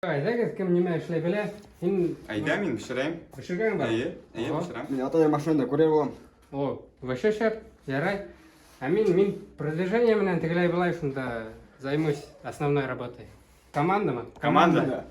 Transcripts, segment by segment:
Әйҙәгеҙ, кем нимә эшләй белә? Һин Әйҙә, мин бешерәм. бешергән бар? Әйе, әйе, Ага. бешерәм. Мин атайым машинада курьер булам. О, вообще шәп, ярай. Ә мин, мин продвижение менән тегеләй былай шунда займусь основной работой. Командамы? Команда.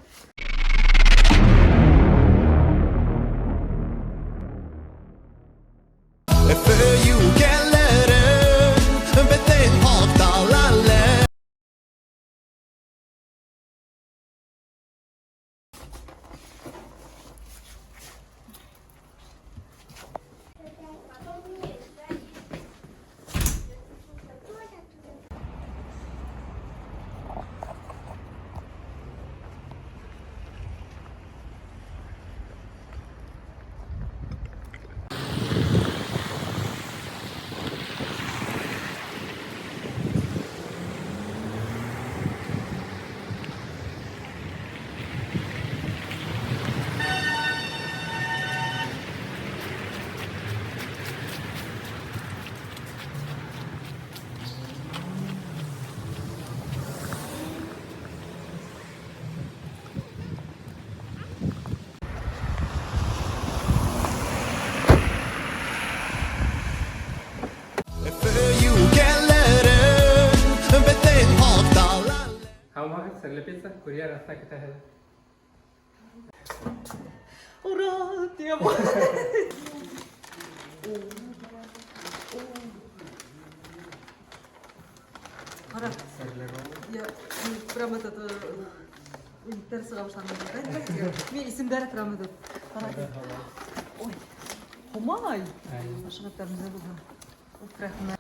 Һаумыһығыҙ, Серле пицца, курьер аҫта көтә һеҙҙе. Ура! Тема! Ҡара, я прям этот тәр сыға башланы. Мин исемдәре прям этот. Ҡара. Ой. Һомай. Ашығып тәрмеҙе булһын. Уф, рәхмәт.